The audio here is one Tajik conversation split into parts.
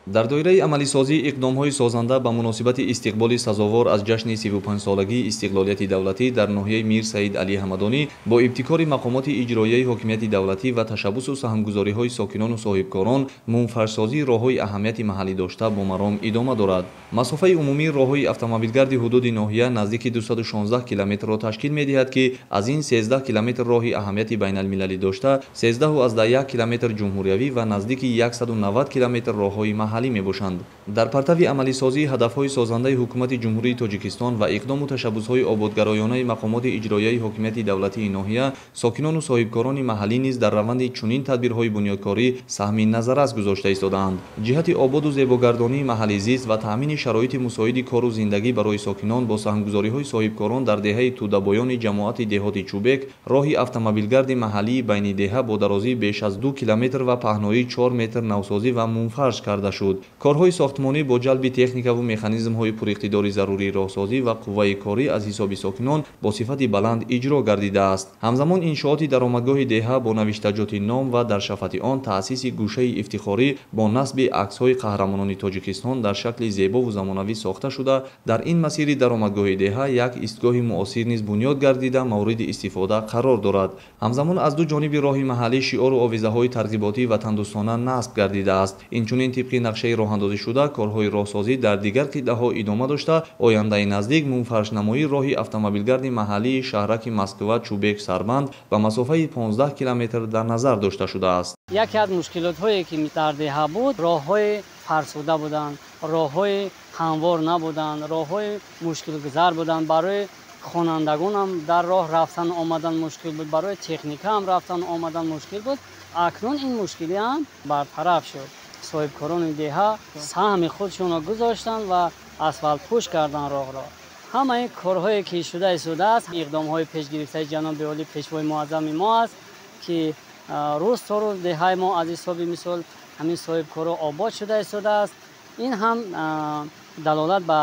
Дар доираи амалисозии иқдомҳои созанда ба муносибати истиқболи сазовор аз ҷашни 35-солагии истиқлолияти давлатӣ дар ноҳияи Мир Саид Алӣ Ҳамадонӣ бо ибтикори мақомоти иҷроияи ҳокимияти давлатӣ ва ташаббусу саҳмгузориҳои сокинону соҳибкорон мунфаршсозии роҳҳои аҳамияти маҳаллӣ дошта бо маром идома дорад. Масофаи умумии роҳҳои автомобилгарди ҳудуди ноҳия наздики 216 километрро ташкил медиҳад, ки аз ин 13 километр роҳи аҳамияти байналмилалӣ дошта, 13,1 километр ҷумҳуриявӣ ва наздики 190 километр роҳҳои маҳаллӣ мебошанд. Дар партави амалисозии ҳадафҳои созандаи ҳукумати Ҷумҳурии Тоҷикистон ва иқдому ташаббусҳои ободгароёнаи мақомоти иҷроияи ҳокимияти давлатии ноҳия, сокинону соҳибкорони маҳаллӣ низ дар раванди чунин тадбирҳои бунёдкорӣ саҳми назаррас гузошта истодаанд. Ҷиҳати ободу зебогардонии маҳалли зист ва таъмини шароити мусоиди кору зиндагӣ барои сокинон бо саҳмгузориҳои соҳибкорон дар деҳаи Тӯдабоёни ҷамоати деҳоти Чӯбек роҳи автомобилгарди маҳаллии байни деҳа бо дарозии беш аз 2 километр ва паҳноии 4 метр навсозӣ ва мунфарш карда шуд. Корҳои сохтмонӣ бо ҷалби техникаву механизмҳои пуриқтидори зарурии роҳсозӣ ва қувваи корӣ аз ҳисоби сокинон бо сифати баланд иҷро гардидааст. Ҳамзамон иншооти даромадгоҳи деҳа бо навиштаҷоти ном ва дар шафати он таъсиси гӯшаи ифтихорӣ бо насби аксҳои қаҳрамонони Тоҷикистон дар шакли зебову замонавӣ сохта шуда, дар ин масири даромадгоҳи деҳа як истгоҳи муосир низ бунёд гардида мавриди истифода қарор дорад. Ҳамзамон аз ду ҷониби роҳи маҳаллӣ шиору овезаҳои тарғиботӣ ватандӯстона насб гардидааст. Инчунин тибқи нақшаи роҳандозӣ шуда корҳои роҳсозӣ дар дигар қитъаҳо идома дошта, ояндаи наздик мунфаршнамоии роҳи автомобилгарди маҳаллии шаҳраки Москва Чӯбек Сарбанд ба масофаи 15 километр дар назар дошта шудааст. Яке аз мушкилотҳое ки дар деҳа буд, роҳҳои фарсуда буданд, роҳҳои ҳамвор набуданд, роҳҳои мушкилгузар буданд. Барои хонандагонам дар роҳ рафтан омадан мушкил буд, барои техника ҳам рафтан омадан мушкил буд. Акнун ин мушкилӣ ҳам бартараф шуд. Соҳибкорони деҳа саҳми худшонро гузоштанд ва асфалтпӯш карданд роҳро. Ҳамаи корҳое ки шуда истодааст, иқдомҳои пешгирифтаи ҷаноби олӣ пешвои муаззами мо аст, ки рӯз то рӯз деҳаи мо аз ҳисоби мисол ҳамин соҳибкоро обод шуда истодааст. Ин ҳам далолат ба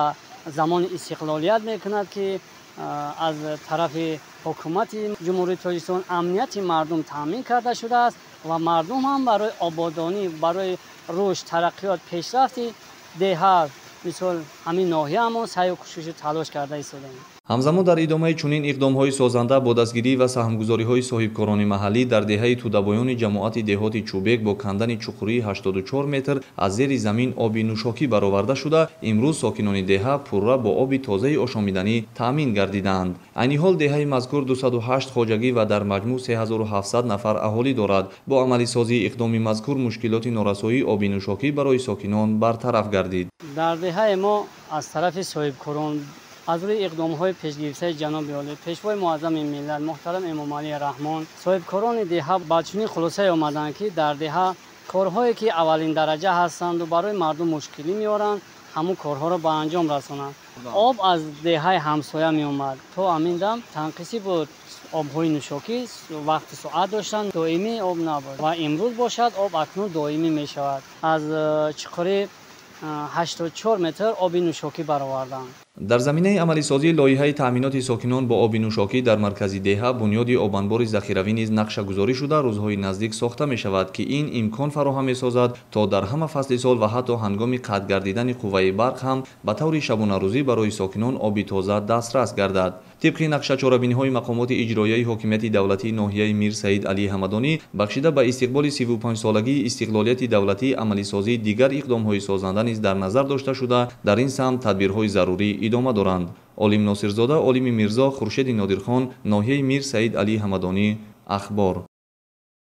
замони истиқлолият мекунад, ки аз тарафи ҳукумати Ҷумҳурии Тоҷикистон амнияти мардум таъмин карда шудааст ва мардум ҳам барои ободонӣ, барои рушд, тараққиёт, пешрафти деҳа, мисол ҳамин ноҳияамон саъю кӯшишу талош карда истодаем. Ҳамзамон дар идомаи чунин иқдомҳои созанда бо дастгирӣ ва саҳмгузориҳои соҳибкорони маҳаллӣ дар деҳаи Тӯдабоёни ҷамоати деҳоти Чӯбек бо кандани чуқурии 84 метр аз зери замин оби нӯшокӣ бароварда шуда, имрӯз сокинони деҳа пурра бо оби тозаи ошомиданӣ таъмин гардидаанд. Айни ҳол деҳаи мазкур 208 хоҷагӣ ва дар маҷмӯъ 3700 нафар аҳолӣ дорад. Бо амалисозии иқдоми мазкур мушкилоти норасоии оби нӯшокӣ барои сокинон бартараф гардид. Дар деҳаи мо аз тарафи соҳибкорон аз рӯи иқдомҳои пешгирифтаи ҷаноби олӣ пешвои муаззами миллат муҳтарам Эмомалӣ Раҳмон соҳибкорони деҳа ба чунин хулосае омаданд, ки дар деҳа корҳое ки аввалин дараҷа ҳастанду барои мардум мушкилӣ меоранд, ҳамун корҳоро ба анҷом расонанд. Об аз деҳаи ҳамсоя меомад. То ҳамин дам танқисӣ буд обҳои нӯшокӣ, вақти соат доштанд, доимӣ об набуд ва имрӯз бошад об акнун доимӣ мешавад. Аз чуқурӣ 84 метр оби нӯшокӣ бароварданд. Дар заминаи амалисозии лоиҳаи таъминоти сокинон бо оби нӯшокӣ дар маркази деҳа бунёди обанбори захиравӣ низ нақшагузорӣ шуда рӯзҳои наздик сохта мешавад, ки ин имкон фароҳам месозад то дар ҳама фасли сол ва ҳатто ҳангоми қатъ гардидани қувваи барқ ҳам ба таври шабонарӯзӣ барои сокинон оби тоза дастрас гардад. Тибқи нақша чорабиниҳои мақомоти иҷроияи ҳокимияти давлатии ноҳияи Мир Саид Алӣ Ҳамадонӣ бахшида ба истиқболи 35-солагии истиқлолияти давлатӣ амалисозии дигар иқдомҳои созанда низ дар назар дошта шуда, дар ин самт тадбирҳои зарурӣ идома доранд. Олим Носирзода, Олими Мирзо, Хуршеди Нодирхон, ноҳияи Мир Саид Алӣ Ҳамадонӣ, Ахбор.